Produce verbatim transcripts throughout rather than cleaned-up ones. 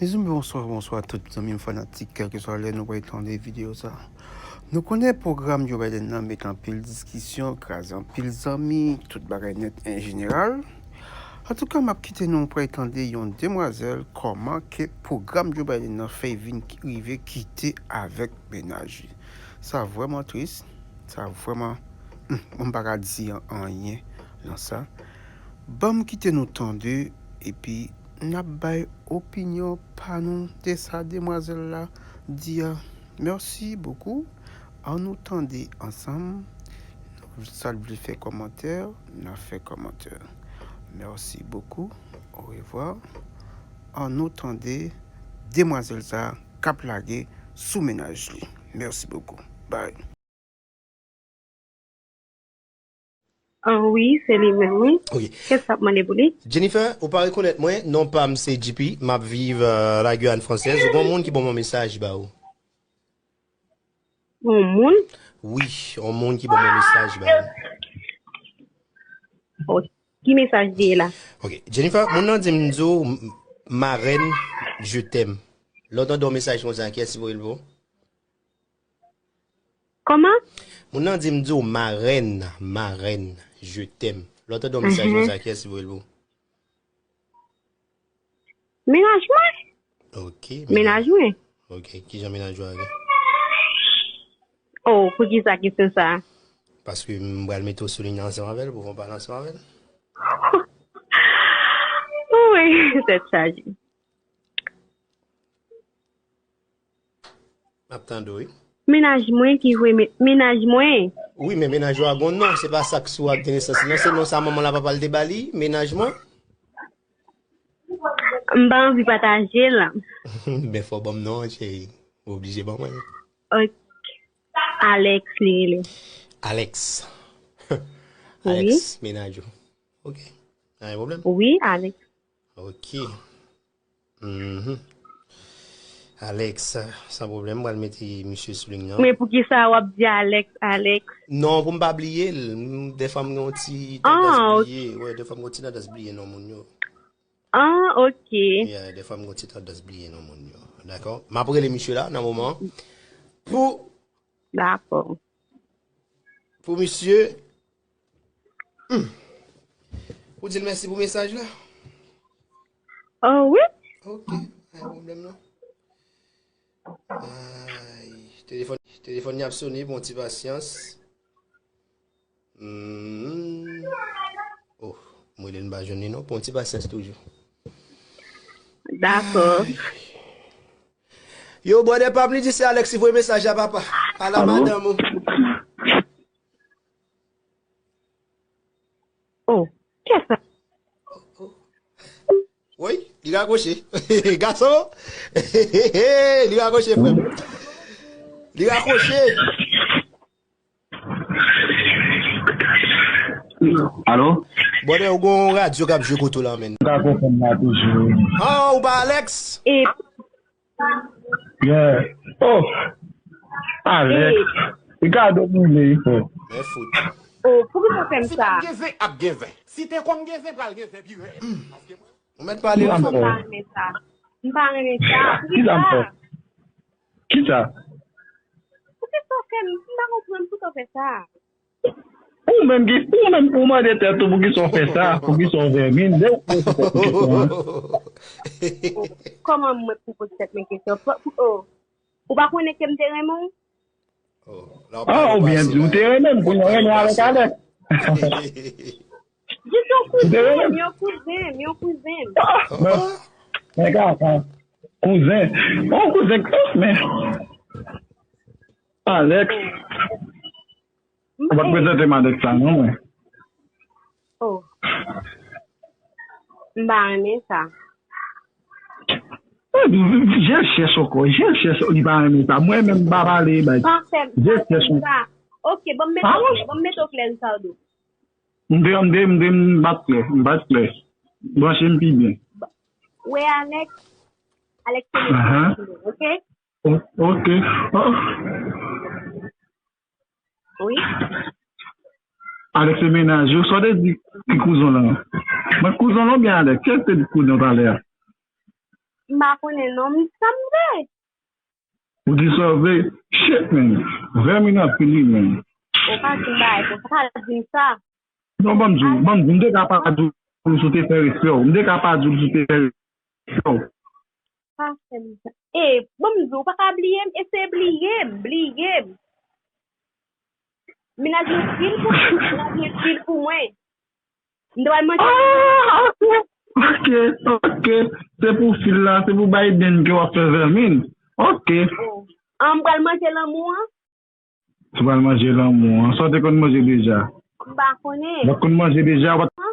Mezanmi, bonswa, bonswa tout zanmi m fanatik, kèlkeswa lè nou pral tande videyo sa. Nou konnen pwogram Joe Biden nan mete anpil diskisyon, kraze anpil zanmi, tout bagay nèt an jeneral. Antouka, m ap kite nou pral tande yon demwazèl kòman ke pwogram Joe Biden nan fè vin ki- rive kite avèk mennaj li. Sa vrèman tris, sa vrèman, hmm, mwen m pa ka di anyen nan sa. Ban m kite nou tande, epi n ap bay opinyon pa nou de sa demwazèl la di a. Mèsi bokou. An nou tande ansanm. Sa l vle fè kòmantè, n a fè kòmantè. Mèsi bokou. Orevwa. An nou tande demwazèl sa k ap lage sou mennaj li. Mèsi bokou. Bay. Ah, wi, se li menm, wi. Ok. Kèk sa ap mande pou li? Jennifer, ou pa rekonèt mwen, non pa m se G P, m ap viv euh, la Guyane Française. Ou gon moun ki ban mwen mesaj ba ou? Yon moun? Wi, yon moun ki ban mwen mesaj ba ou. Oh, ki mesaj li ye la? Ok, Jennifer, moun nan di m di w m- marèn, je t'aime. Lè w tande yon mesaj konsa, kiyès ki voye l pou ou? Kòman? Moun nan di m di w marèn, marèn, je t'aime. Lè w tande yon mesaj konsa, kiyès ki voye l pou ou? Mennaj mwen? Ok. Mennaj mwen? Ok, kijan mennaj ou a ye? Oh, poukisa kesyon sa? Paske m pral mete w sou liy ansanm avè l pou fè yon pale ansanm avè l. Wi, tèt chaje. M ap tande w, wi. Mennaj mwen ki voye me- mennaj mwen. Wi, men mennaj ou a gon non, se pa sa k sou ak de nesans li non, se non sa manman l a papa l te ba li, mennaj mwen. M pa anvi pataje l. Ben fò w ban m non an, cheri. Ou oblije ban mwen. Ok. Alex li rele. Alex. Alex, mennaj ou. Ok. Pa gen pwoblèm. Wi, Alex. Ok. Mhm. Alex, san pwoblèm, m pral mete misye sou liy nan. Men poukisa w ap di Alex, Alex? Non, pou m pa bliye l. M- Dèfwa m gen yon ti tandans bliye. Wè, dèfwa m gen yon ti tandans bliye non moun yo. Ah, ok. Yeah, dèfwa m gen yon ti tandans bliye non moun yo. Dakò? M ap rele misye la nan moman. Pou Dakò. Pou misye. Hmm. Ou di l mèsi pou mesaj la? Oh, wi. Ok, pa gen pwoblèm non. Ay, telefòn, telefòn li ap sone, pran ti pasyans. Hmm. Oh, m rele l m pa jwenn li non, pran ti pasyans toujou. Dakò. Yo, brother pa m li di se Alex ki voye mesaj la papa. Pale a madanm ou. Oh, kiyès sa? Woy, li rakwoche. Gason, li rakwoche frè m. Li rakwoche. Alo? Brother, ou gon radyo k ap jwe kote w la menn. Ou ka konprann la toujou. Ah, ou pa Alex? E Yeah. Oh! Alex. Ricardo Moulet, frè. Men fout. Oh, poukisa w fè m Si sa? P T G ap gen ven. Si Tecom gen ven, pral gen ven pi rèd. Paske mwen Ou mèt pale la. M pa renmen sa. M pa renmen sa. Ki sa m fè? Poukisa? Ki sa? Poukisa w fè m? M pa konprann poukisa w fè sa. Ou menm ki, ou menm ou mande tèt ou poukisa w fè sa, poukisa w vèmin, lè ou poze tèt ou kesyon an. Kòman mwen pou poze tèt mwen kesyon? Pou- pou- oh. Ou pa konnen ke m te renmen w? Oh, la w Ah, pale ou byen pase di, ou la. te renmen m, kounye a w renmen avèk Alex. Jis yon kouzen, yon kouzen, yon kouzen. Ah, men, men kaka. Kouzen. Yon kouzen, oh, men. Alex. Ou pa t prezante m Alex sa, non, mwen. Oh. M pa renmen sa. Jèl chèch ankò, jèl chèch li pa renmen sa. Mwen menm m pa pale bay. Pa fè m Jèl pa fè chèch. M pa. Ok, bon, m mete w klè, bon, m mete w klè, Ricardo. M de, m de, m de, m bat klè, m bat klè. Branche m pi byen. Wè Alex, Alex se Aha. mennaj mwen, ok? O- Ok. Oh. Wi. Alex se mennaj ou, sa w te di ki kouzon lan? Mwen kouzon lan oubyen Alex? Kiyès te di kouzon talè a? M pa konnen non, m sanble. Ou di sa vre? Shit, man. Vèmin anpil, wi, man. Ou pa di m bagay konsa, pa di m sa. Non, ban m di w, ban m di w, m te ka pa di w si w te fè respè w. M te ka pa di w si w te fè respè w. Pa fè m sa. E, ban m di w, ou pa ka bliye m, eseye bliye m, bliye m. Mennaj mwen fil pou mwen, mennaj mwen fil pou mwen. M dwe manje. Ah, ok, ok, ok. Se pou fil la, se pou Biden ke w ap fè vèmin. Ok. Oh. An, m pral manje lanmou an. Ou pral manje lanmou an. Sa w te konn manje deja? M pa konnen. W ap konn manje deja, w ap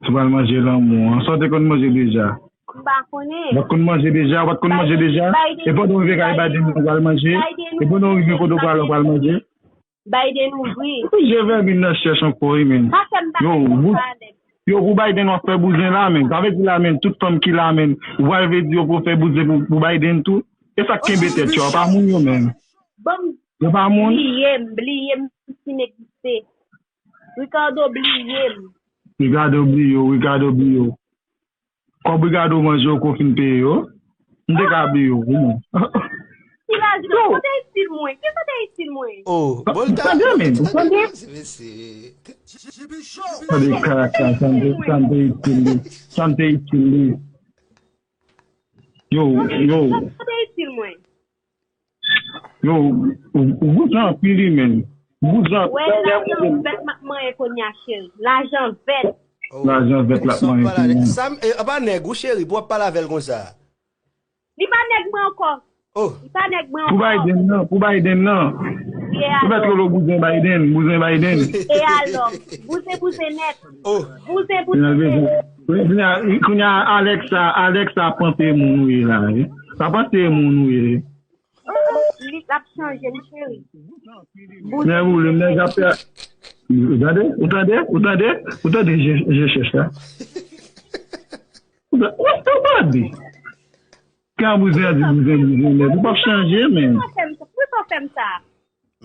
Ou pral manje lanmou an. Sa w te konn manje deja? M pa konnen. W ap konn manje deja, w ap konn manje deja. E pandan w rive kay Biden, ou pral manje. E pandan w rive kote w pral, ou pral manje. Biden ouvri. Ou je vèmin nan chèch ankò, wi, men. Yo, pou, yo, pou Biden w ap fè bouzen la, men. Sa vle di la, men, tout fanm ki la, men. Ou pral vle di yo pou fè bouzen pou, pou Biden tou. E sa k kenbe tèt yo, pa moun yo menm. Yo pa moun. Bliye m, bliye m si m egziste. Ricardo bliye m. Ricardo bliye w, Ricardo bliye w. Kòb Ricardo manje w ke w fin peye yo. M te ka bliye w, wi, men. Ki lajan? Kote estil mwen? Ki kote estil mwen? Oh, bon, tande, men, tande. Tande kaka, tande, tande estil li. Tande estil li. Yo, yo. Kote estil mwen? Yo, ou, ou bouzen anpil, wi, men. Ou bouzen anpil. Wè, lajan vèt m ap manyen kounye a, cheri. Lajan vèt. Oh. Lajan vèt l ap manyen kounye a. Sa m, e, apa nèg ou, cheri, pou w ap pale avè l konsa? Li pa nèg mwen ankò. Oh. Li pa nèg mwen ankò. Pou Biden nan, pou Biden nan. Ou mèt rele w bouzen Biden, bouzen Biden. E alò, bouzen, bouzen nèt. Oh. Bouzen, bouzen nèt. Kounye a, kounye a, Alexa, Alexa panse moun ou ye la, wi. Sa panse moun ou ye. Li ap chanje, m cheri. Men ou, le nèg ap fè. Ou tande? Ou tande? Ou tande? Ou tande je, je chèch la? Ou ta-, ou, ou tande? Kan bouzen an di bouzen, bouzen nèt, ou p ap chanje, men. Poukisa w fè m sa? Poukisa w fè m sa?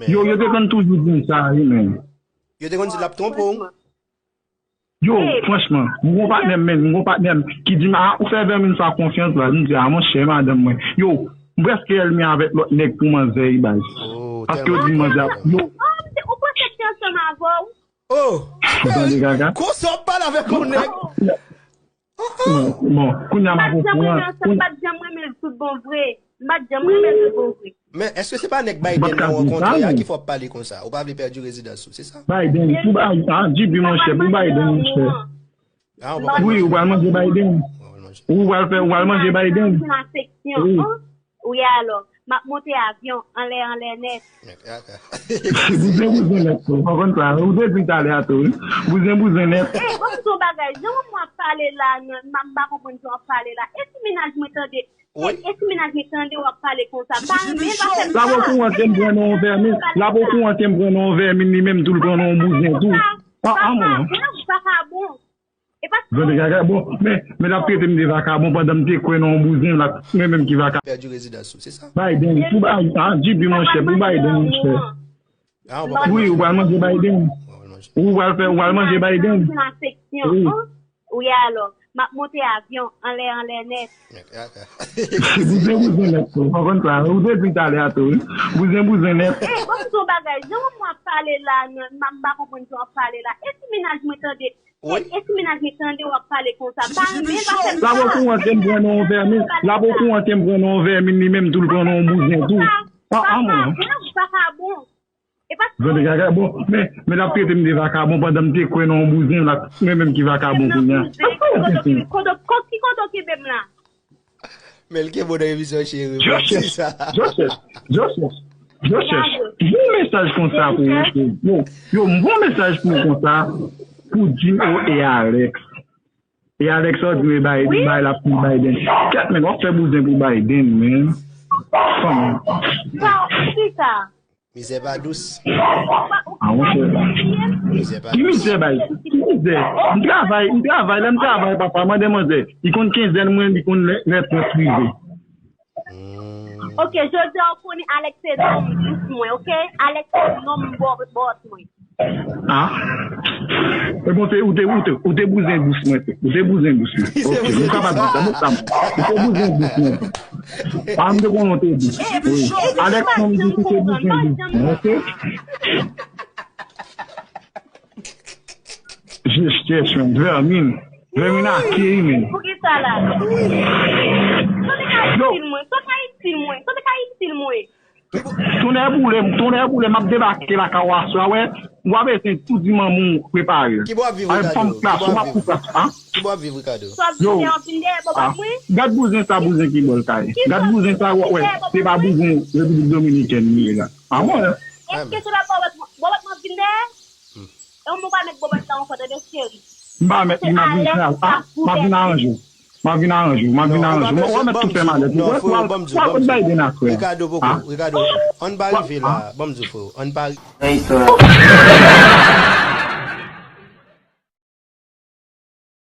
Yo, yo te konn toujou di m sa, wi, men. Yo te konn di l ap twonpe w. Yo, franchman, m gon patnè m, men, m gon patnè m ki di m, "Ah, ou fè vèmin sa konfyans la." M di, "Ah, monchè, madanm mwen." Yo, m prèske ènmi avèk lòt nèg pou manzè, wi, baz. Oh, paske yo di m manzè ap, yo. Oh, ou panse ki ansanm avè w? Oh! Ou tande, Gaga? Konsa w ap pale avèk yon nèg? Bon, bon, kounye a m ap pran. M pa t janm renmen l tout bon vre. M pa t janm renmen l tout bon vre. Men, èske se pa nèg Biden nan w rankontre a ki fè w ap pale konsa? Ou pa vle pèdi rezidans ou, se sa? Biden, pou Biden, ah, J P, monchè, pou Biden, monchè. Wi, ou pral manje Biden. Ou pral fè, ou pral manje Biden. Wi. Wi, alò, m ap monte avyon, anlè, anlè nèt. Bouzen, bouzen nèt, tou. Ou konn sa, ou te di talè a tou, wi. Bouzen, bouzen nèt. Ey, bon, m di w bagay, jan w ap pale la, non, m pa konprann jan w ap pale la. E si mennaj mwen tande? Wi. E, e si mennaj mwen tande w ap pale konsa? M pa renmen, pa fè m sa. Lave w kouran ke m pran nan yon vèmin. Lave w kouran ke m pran nan yon vèmin, li menm tou, l pran nan yon bouzen tou. Ah, ah, mwen. Vakabon, vakabon. E pa sa. Tande, Gaga, bon, men, men l ap trete m de vakabon pandan m te kwè nan yon bouzen, l ap, mwen menm ki vakabon. Pèdi rezidans ou, se sa? Biden, pou Biden, ah, J P, monchè, pou Biden, monchè. Wi, ou pral manje Biden. Ou pral fè, ou pral manje Biden. Wi. Wi, alò, m ap monte avyon, anlè, anlè nèt. Bouzen, bouzen nèt, tou. Ou konn sa, ou te di talè a tou, wi. Bouzen, bouzen nèt. Ey, bon, m di w bagay, jan w ap pale la, non, m pa konprann jan w ap pale la. E si mennaj mwen tande? Wi. E, e si mennaj mwen tande w ap pale konsa? M pa renmen, pa fè m sa. Lave w kouran ke m pran nan yon vèmin. Lave w kouran ke m pran nan yon vèmin, li menm tou, l pran nan yon bouzen tou. Ah, ah, mwen. Vakabon, vakabon. E pa sa. Tande, Gaga, bon, men, men l ap trete m de vakabon pandan m te kwè nan yon bouzen, l ap, mwen menm ki vakabon kounye a. Kote, kote, kote, ki kote w kenbe m la? Men l kenbe w nan emisyon, cheri. Joseph, Joseph, Joseph, Joseph. Bon mesaj konsa pou ou, cheri. Yo, yo, m bon mesaj pou ou konsa, pou Jim e Alex. E Alex, sa w di, e bay, bay l ap fil Biden. Kèt, men, w ap fè bouzen pou Biden, men. Fanm. Sa, ki sa? Mizè pa dous. Ah, monchè. Mizè pa dous. Ki mizè, bay? Ki mizè? M travay, m travay, lè m travay, papa, mande manzè. Li konn kenzèn mwen, li konn lè, lè trant rive. Hmm. Ok, jodi a w konnen Alex se nonm bòs mwen, ok? Alex se nonm bò-, bòs mwen. Ah. Epi ou te, ou te, ou te, ou te bouzen bous mwen tou. Ou te bouzen bous mwen. Ok, nou kapab di sa, nou kapab. Ou te bouzen bous mwen tou. Pa m te konnen ou te bous. Wi. Alex menm di ou te bouzen bous mwen. Ok? Jistès, men. Vèmin. Vèmin ake, men. Poukisa la? Sa te ka itil mwen. Sa te ka itil mwen. Sa te ka itil mwen. Tonnè boule m, tonnè boule m, m ap debake lakay ou aswè, wè. W ap eseye tou di manman w prepare l. Ki bò w ap viv, Ricardo? Fanm klas, w ap pou klas, a? Ki bò w ap viv, Ricardo? Yo, a. Gad bouzen sa, bouzen ki bò l kay. Gad bouzen sa, w ap wè. Se pa bouzen Repiblik Dominikèn li ye la. A mwen. Èske se pa bòbòt, bòbòt m ap vin dèyè? E mwen pa met bòbòt la ankò, tande, cheri. M pa met, m ap vin, m ap vin aranje w. M ap vin aranje w, m ap vin aranje w. Mwen, w ap met tout fè malèt. Non, freo, ban m di w, ban m di w. Ricardo poko, Ricardo, ann pa rive la, ban m di w, freo, ann pa ri-